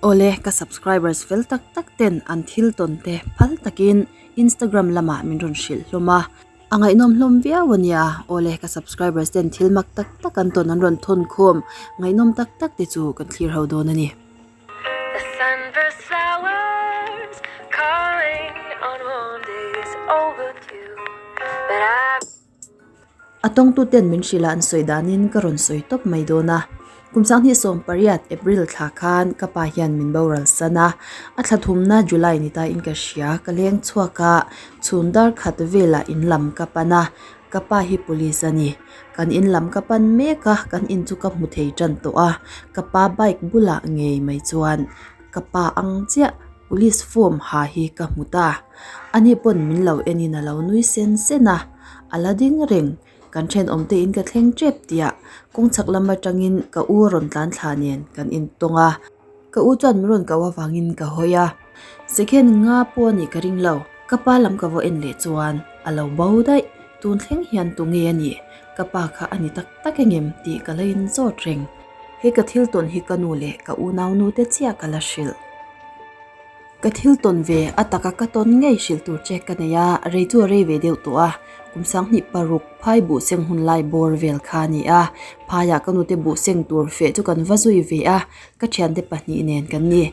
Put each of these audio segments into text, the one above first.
Awle, ka subscribers fel tak tak ten an thil tawn te phal takin Instagram lamah min rawn hrilh hlawm a, a ngaihnawm hlawm viau a nia. Awle, ka subscribers ten thil mak tak tak an tawn an rawn thawn khawm ngaihnawm tak tak te chu kan thlir ho dawn a ni. A tawngtuten min hrilh a an sawi danin ka rawn sawi tawp mai dawn a. Kum 2018 April thla khan ka pa hian min boral san a, a thla thumna July ni tain ka hria, ka leng chhuak a, chhun dar khat velah in lam ka pan a, ka pa hi police a ni. Kan in lam ka pan mek a, kan in chu ka hmu thei tan tawh a, ka pa bike bulah ngei mai chuan ka pa ang chiah police form ha hi ka hmu ta. Ani pawn min lo enin a lo nui sen sen a, a la ding reng. Kan thenawm te in ka thleng tep tih ah kawng chhak lam atangin ka u rawn tlan thla nen kan intawng a, ka u chuan min rawn kau avangin ka hawi a, second nga pawh a nih ka ring lo, ka pa lam ka vaw en leh chuan a lo bo daih, tun thleng hian tu nge a nih, ka pa kha a ni tak tak engem tih ka la inzawt reng. He ka thil tawn hi ka nu leh ka unaunu te chiah ka la hrilh. Ka thil tawn ve, a taka ka tawn ngei hrilh tur che ka nei a, rei chu a rei ve deuh tawh a, kum 2006 phai buh seng hun lai bawr vel kha a ni a, phaiah ka nute buh seng tur feh chu kan va zui ve a, ka thiante pahnih nen kan ni.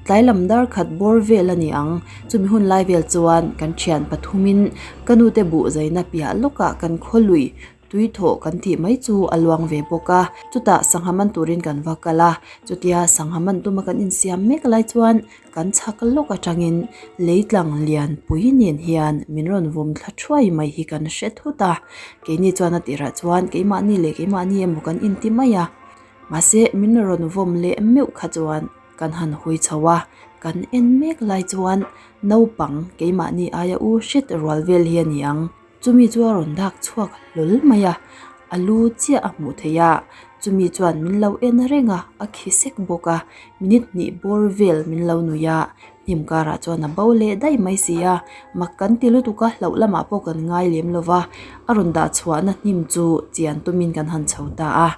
Tlai lam dar khat bawr vel a ni ang, chumi hun lai vel chuan kan thian pathumin ka nute buh zaina piah lawkah kan khaw lui Tui thawh kan tih mai chu a luang ve bawk a, chutah sangha man turin kan va kal a, chutia sangha man tuma kan insiam mek lai chuan kan chhak lawk atangin lei tlang lian pui nen hian min rawn vawm thla thuai mai hi kan hre thut a, keini chuan a tirah chuan keimahni leh keimahni emaw kan inti mai a, mahse min rawn vawm leh meuh kha chuan kan han hawi chho a, kan en mek lai chuan naupang keimahni aia u hret rual vel hi a ni ang. Chumi chu a rawn dak chhuak hlawl mai a, a lu chiah a hmuh theih a, chumi chuan min lo en reng a, a khi sek bawk a, minute hnih bawr vel min lo nuih a, hnim karah chuan a bo leh daih mai si a, mak kan ti lutuk a, hlauh lamah pawh kan ngai lem lo va, a rawn dah chhuahna hnim chu chian tumin kan han chho ta a,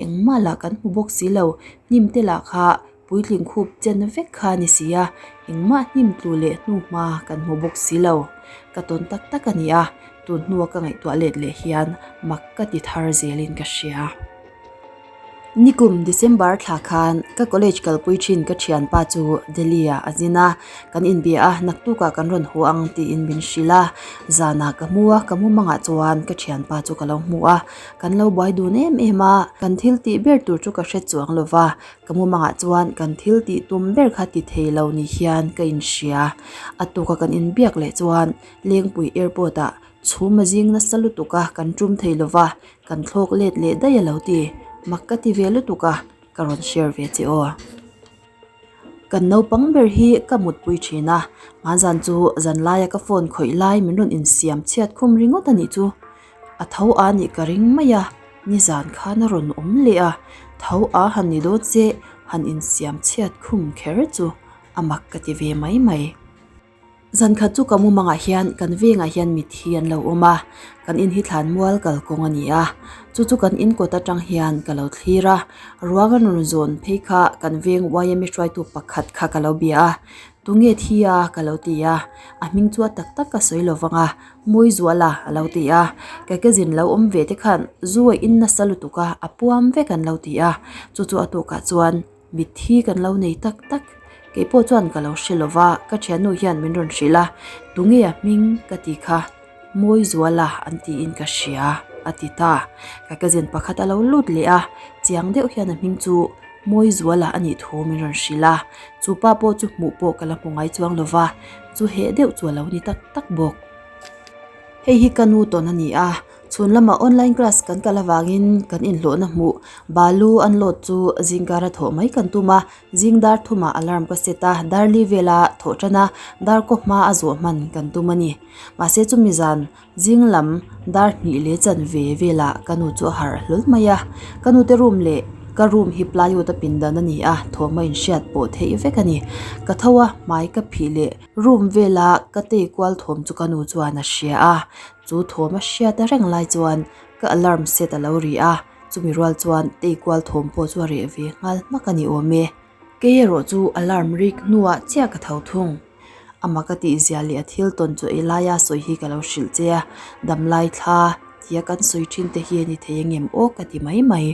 engmah lah kan hmu bawk si lo, hnim te lah kha Puitling khup chen vek kha a ni si a, engmah hnim tlu leh hnu hma kan hmu bawk si lo. Ka tawn tak tak a ni a, tun hnua ka ngaihtuah let leh hian mak ka ti thar zelin ka hria. Nikum December thla khan ka college kalpui thin ka thianpa chu Delhi ah a zin a, kan inbia a, naktukah kan rawn haw ang tiin min hrilh a. Zanah ka hmu a, ka mumangah chuan ka thianpa chu ka lo hmu a, kan lo buai dun em em a, kan thil tih ber tur chu ka hre chuang lova, Ka mumangah chuan kan thil tih tum ber kha ti thei lo ni hian ka inhria. A tuka kan inbiak leh chuan Lengpui Airport ah chhum a zing nasa lutuk a, kan tum thei lo va, kan thlawk let leh daih a lo ti. Mak ka ti ve lutuk a, ka rawn share ve che aw. Kan naupang ber hi ka mutpui thin a, hmanzan chu zanlaia ka phone khawih lai min rawn insiam chhiat khum ringawt a nih chu. A tho a nih ka ring mai a, nizan khan a rawn awm leh a, tho a han ni dawn che, han insiam chhiat khum kher chu a mak ka ti ve mai mai. Zan khat chu ka mumangah hian kan vengah hian mithi an lo awm a, kan in hi thlan mual kalkawng a ni a, chu chu kan in kawt atang hian ka lo thlir a, ruang an rawn zawn phei kha kan veng yma hruaitu pakhat kha ka lo bia a, tunge thi a ka lo ti a, a hming chu a tak tak ka sawi lo vang a. Muizuala a lo ti a, ka kezin lo awm ve te khan zu a in nasa lutuk a, a puam vek an lo ti a, chu chu a tukah chuan mitthi kan lo nei tak tak, keipawh chuan ka lo hre lova, ka thiannu hian min rawn hrilh a, tunge a hming ka ti kha Muizuala an tiin ka hria a ti ta, ka kezin pakhat a lo lut leh a, chiang deuh hian a hming chu Muizuala a nih thu min rawn hrilh a, chu pa pawh chu hmuh pawh ka la hmu ngai chuang lova. Chu heh deuh chu a lo ni tak tak bawk. Hei hi ka nu tawn a ni a, chhun lamah online class kan kal avangin kan inhlawhna hmuh balu an load chu zingkara thawh mai kan tum a, zing dar thumah alarm ka set a, dar li vela thawh tan a, dar kaw hma a zawh hman kan tum a ni. Mahse chumi zan zing lam dar hnih leh chanve velah ka nu chu a harh hlawl mai a, ka nute room leh ka room hi plywood a pindan a ni a, thawm a inhriat pawh theih vek a ni. Ka tho a, hmai ka phih leh room vela ka tei kual thawm chu ka nu chuan a hria a, chu thawm a hriat reng lai chuan ka alarm set a lo ri a, chumi rual chuan tei kual thawm pawh chu a reh ve nghal hmak a ni awm e. Kei erawh chu alarm rik hnuah chiah ka tho thung. Amah ka tihzia leh a thil tawn chu ei laia sawi hi ka lo hrilh che a, damlai thla tia kan sawi thin te hi a ni thei angem aw ka ti mai mai.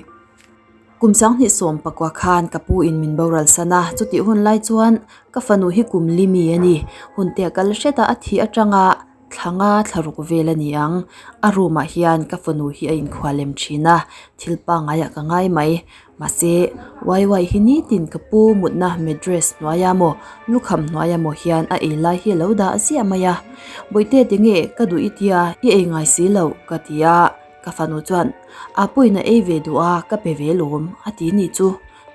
Kum 2019 khan ka pu in min boral san a, chutih hun lai chuan ka fanu hi kum li mi a ni. Hun te a kal hret a, a thih atanga thla nga thla ruk vel a ni ang. A room ah hian ka fanu hi a inkhual lem thin a, thil pangaiah ka ngai mai. Mahse, YY hi nitin ka pu mutna mattress hnuaia maw, lukham hnuaia maw hian a ei lai hi a lo dah ziah mai a. Bawihte tinge ka duh i tia, i ei ngai si lo ka ti a. Ka fanu chuan, A puin a ei ve duh a, ka pe ve lawm, a ti nih chu.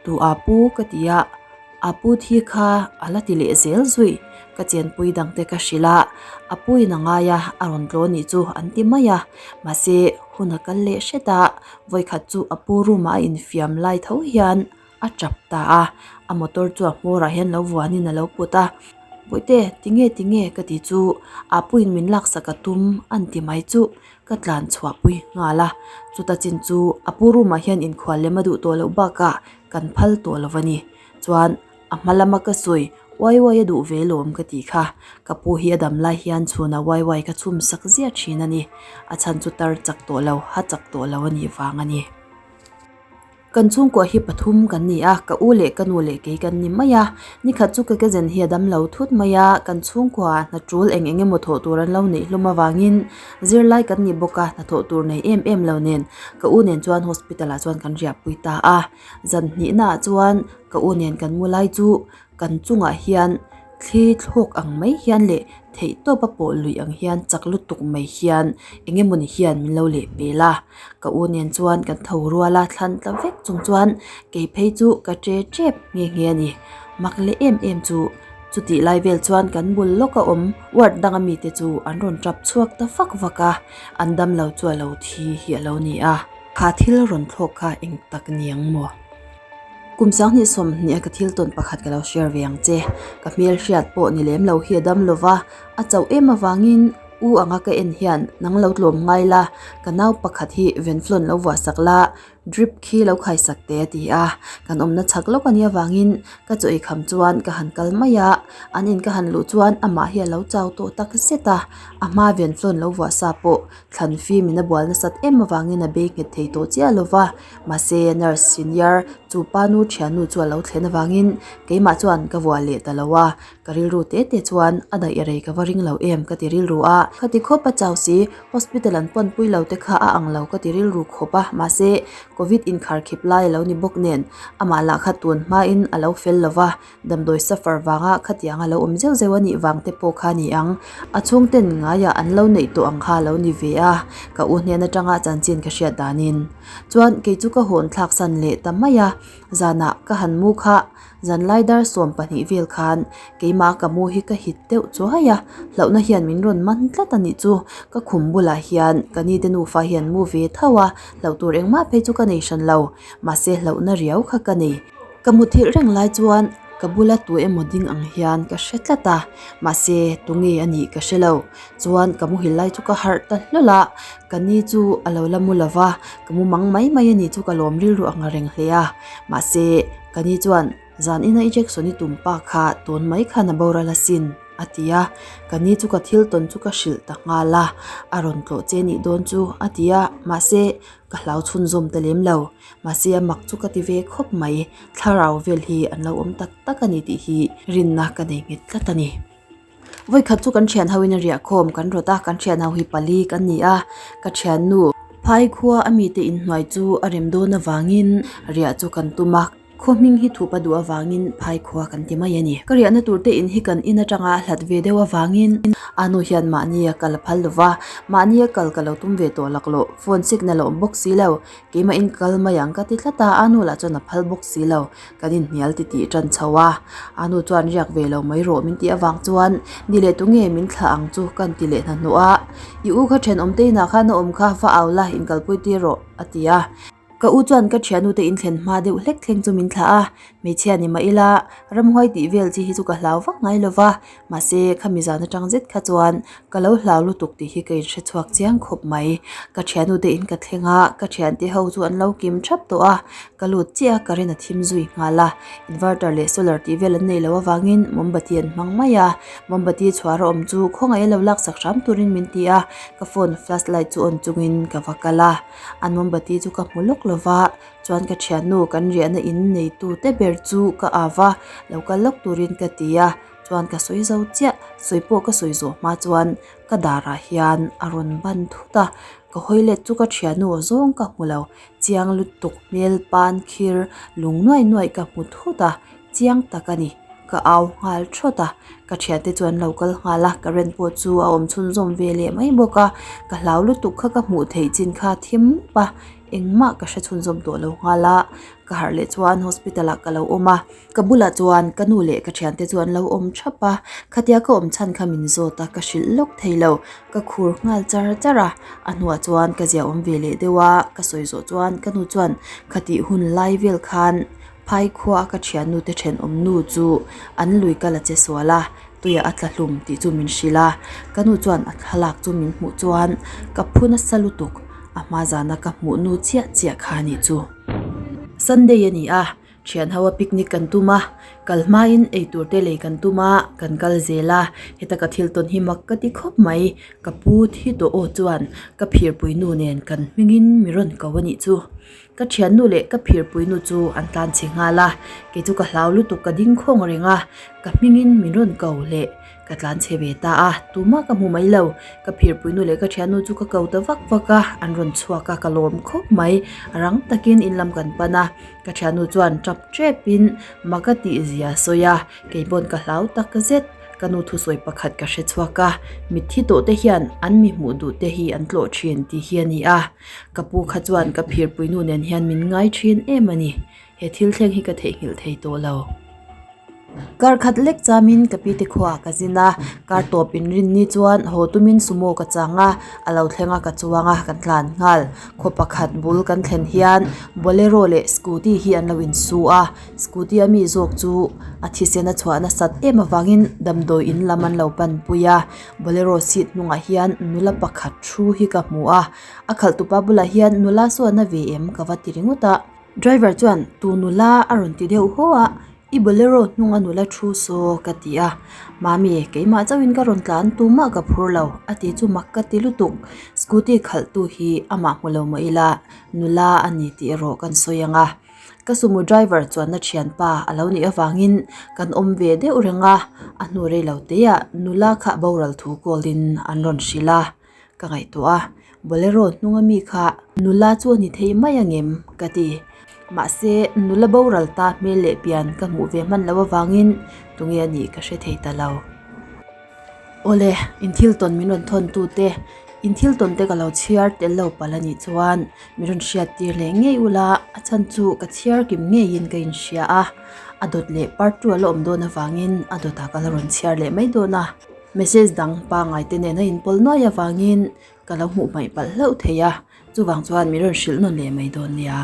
Tu a pu ka ti a, a pu thi kha a la ti leh zel zui. Ka chenpui dangte ka hrilh a, a puin a ngai a, a rawn tlaw nih chu an ti mai a. Mahse, hun a kal leh hret a, vawikhat chu a pu room ah a infiam lai tho hian a tap ta a, a motor chu a hmawrah hian lo vuanin a lo put a, Bawihte, tinge tinge ka ti chu a puiin min laksak a tum an ti mai chu ka tlan chhuah pui nghal a, chuta chin chu a pu room ah hian inkhual lem a duh tawh loh bakah kan phal tawh lo a ni. Chuan a hma lama ka sawi uai uai a duh ve lawm ka tih kha, ka pu hi a dam lai hian chhunah uai uai ka chhum sak ziah thin a ni, a chhan chu tar chak tawh lo, ha chak tawh lo a nih vang a ni. Kan chhungkua hi pathum kan ni a, ka u leh ka nu leh kei kan ni mai a. Nikhat chu ka kezen hi a dam lo thut mai a, kan chhungkua hna tul eng eng emaw thawh tur an lo neih hlum avangin zirlai kan ni bawk a, hnathawh tur nei em em lo nen ka u nen chuan hospital ah chuan kan riahpui ta a. Zan hnihnaah chuan ka u nen kan mu lai chu kan chungah hian Thli thlawk ang mai hian leh theihtawp a pawh luih ang hian chak lutuk mai hian eng emawni hian min lo leh pel a, ka u nen chuan kan tho rual a, thlan tla vek chung chuan kei phei chu ka che tep nghe nghe a ni. Mak leh em em chu chutih lai vel chuan kan bul lawk a awm ward danga mite chu an rawn tap chhuak ta vak vak a, an damlo chu a lo thi hi a lo ni a. Kha thil rawn thlawk kha eng tak niang maw? Kum 2020 a ka thil tawn pakhat ka lo share ve ang che. Ka hmel hriat pawh ni lem lo hi a dam lova, a chauh em avangin u anga ka en hian nang lo tlawm ngai la, ka nau pakhat hi venflon lo vuah sak la, drip khi lo khai sak teh a ti a. Kan awmna chhak lawk a nih avangin ka chaw ei kham chuan ka han kal mai a, an in ka han luh chuan amah hi a lo chau tawh tak zet a, a hma venflon lo vuah sa pawh thlan fim in a bual nasat em avangin a bei nghet thei tawh chiah lova. Mahse, nurse senior chu pa nu thiannu chu a lo thlen avangin keimah chuan ka vuah leh ta lo a, ka rilru te te chuan a daih rei ka va ring lo em ka ti rilru a. Khati khawp a chau si, hospital an pawnpui lo te kha a ang lo ka ti rilru khawp a, mahse, covid inkharkhip lai a lo ni bawk nen amah lah kha tun hmain a lo fel lo va, Damdawi suffer vanga khatiang a lo awm zeuh zeuh a nih vang te pawh kha a ni ang. A chhungten ngaiah an lo neih tawh ang kha a lo ni ve a, ka u hnen atanga chanchin ka hriat danin. Chuan kei chu ka hawn thlak san leh ta mai a, zanah ka han mu kha zanlai dar 12 vel khan keimah ka mu hi ka hit deuh chuai a, hlauhna hian min rawn man tlat a nih chu. Ka khum bulah hian ka nite nufa hian mu ve tho a, hlauh tur engmah phei chu ka nei hran lo, mahse hlauhna riau kha ka nei. Ka muthilh reng lai chuan ka bula tu emaw ding ang hian ka hre tlat a, mahse tunge a nih ka hre lo. Chuan ka muhil lai chu ka harh ta hlawl a, ka ni chu a lo la mu lo va, ka mu mang mai mai a nih chu ka lawm rilru ang reng hle a. Mahse ka ni chuan zan ina i Jackson i tum pa kha tun mai khan a boral asin a ti a, ka ni chu ka thil tawn chu ka hrilh ta nghal a, a rawn tlawh che nih dawn chu a ti a, mahse ka hlau chhunzawm ta lem lo. Mahse a mak chu ka ti ve khawp mai, thlarau vel hi an lo awm tak tak a ni tih hi rinna ka nei nghet tlat a ni. Vawikhat chu kan thian ho in a riah khawm kan rawt a, kan thian ho hi pali kan ni a, ka thiannu phai khua a mite inhnuai chu a rem dawn avangin riah chu kan tum a. Khaw hming hi thup a duh avangin phai khua kan ti mai a ni. Ka riahna tur te in hi kan in atanga hlat ve deuh avangin a nu hian mahni a kal a phal lo va, mahni a kal ka lo tum ve tawh laklawh, phone signal a awm bawk si lo, keimah in kal mai ang ka ti tlat a, a nu lah chuan a phal bawk si lo, kan inhnial ti tih tan chho a, a nu chuan riak ve lo mai rawh min tih avang chuan ni leh tunge min thlah ang chu kan ti leh hnahnawh a, i u kha thenawm te inah khan a awm kha va au la inkalpui tir rawh a ti a. Ka u chuan ka thiannu te inthlen hma deuh hlek thleng chu min thlah a, hmeichhia ni mah ila ramhuai tih vel chi hi chu ka hlau vak ngai lo va, mahse khami zan atang zet kha chuan ka lo hlau lutuk tih hi ka inhre chhuak chiang khawp mai. Ka thiannu te in ka thleng a, ka thiante ho chu an lo kim thap tawh a, ka lut chiah a current a thim zui nghal a, inverter leh solar tih vel an nei loh avangin mombati an hmang mai a, mombati chhuar a awm chu khawngaih a lo laksak hram turin min ti a, ka phone flash light chu on chungin ka va kal a. An mombati chu ka hmu lawk lova, chuan ka thiannu kan riahna in neitu te ber chu ka au va, lo kal lawk turin ka ti a, chuan ka sawi zo chiah, sawi pawh ka sawi zawh hma chuan ka darah hian a rawn ban thut a, ka hawi let chu ka thiannu aw zawng ka hmu lo, chiang lutuk hmel pan khir lung nuai nuai ka hmu thut a, chiang tak a ni. Ka au nghal thawt a, ka thiante chu an lo kal nghal a, current pawh chu a awm chhunzawm ve leh mai bawk a, ka hlau lutuk kha ka hmuh theih chin kha a thim mup a, engmah ka hre chhunzawm tawh lo nghal a, ka harh leh chuan hospital ah ka lo awm a, ka bulah chuan ka nu leh ka thiante chu an lo awm thap a, khatia ka awm chhan kha min zawt a, ka hrilh lawk thei lo, ka khur nghal char char a, a hnuah chuan ka zia awm ve leh deuh a, ka sawi zawh chuan ka nu chuan khatih hun lai vel khan Phai khua ka thiannu te thenawm nu chu an lui kal a che sual a, tuiah a tla hlum tih chu min hrilh a, ka nu chuan a thlalak chu min hmuh chuan ka phu nasa lutuk, a hma zana ka hmuh nu chiah chiah kha a nih chu. Sunday a ni a, thian ho a picnic kan tum a, kal hmain eitur te lei kan tum a, kan kal zel a, heta ka thil tawn hi mak ka ti khawp mai, ka pu thi tawh aw chuan ka phirpui nu nen kan hmingin mi rawn ko a nih chu. Ka thiannu leh ka phirpuinu chu an tlan chhe nghal a, kei chu ka hlau lutuk ka ding khawng reng a, ka hmingin min rawn ko leh ka tlan chhe ve ta a, tumah ka hmu mai lo, ka phirpuinu leh ka thiannu chu ka ko ta vak vak a, an rawn chhuak a ka lawm khawp mai, rang takin in lam kan pan a, ka thiannu chuan tap tepin mak a tih zia a sawi a, kei pawn ka hlau tak zet, ka nu thusawi pakhat ka hre chhuak a, mitthi tawh te hian an mi hmuh duh te hi an tlawh thin tih hi a ni a. Ka pu kha chuan ka phirpui nu nen hian min ngai thin em a ni. He thil thleng hi ka theihnghilh thei tawh lo. Kar khat lek chamin ka pi te khuaah ka zin a, kar tawp inrinni chuan haw tumin sumo ka chang a, a lo thleng a ka chuang a, kan tlan nghal. Khaw pakhat bul kan thlen hian bolero leh scooty hi an lo insu a, scooty a mi zawk chu a thisen a chhuah nasat em avangin damdawi in lam an lo panpui a, bolero seat hnungah hian nula pakhat thu hi ka hmu a. A khalh tupa bulah hian nula saw a na ve em ka va ti ringawt a, driver chuan tu nula a rawn ti deuh haw a, i bolero hnung a nula thu saw ka ti a, mami keimah chauhin ka rawn tlan tumah ka phur lo a ti chu mak ka ti lutuk, scooty khalh tu hi amah hmu lo mah ila nula a ni tih erawh kan sawi ang a, ka sumo driver chuanna thianpa a lo nih avangin kan awm ve deuh reng a, a hnu rei lo teah nula kha boral thu call in an rawn hrilh a. Ka ngaihtuah a, Bolero hnunga mi kha nula chu a ni thei mai angem? ka ti. Mahse, nula boral ta hmel leh pian ka hmuh ve hman loh avangin tunge a nih ka hre thei ta lo. Awle, in thil tawn min rawn thawn tu te, in thil tawn te ka lo chhiar tel lo palh a nih chuan min rawn hriat tir leh ngei ula, a chhan chu ka chhiar kim ngeiin ka inhria a, a dawt leh part two a la awm dawn avangin a dawtah ka la rawn chhiar leh mai dawn a. Message dang pangngai te nen a inpawl nuai avangin ka lo hmuh hmaih palh hlauh thei a, chuvang chuan min rawn hrilh nawn leh mai dawn nia.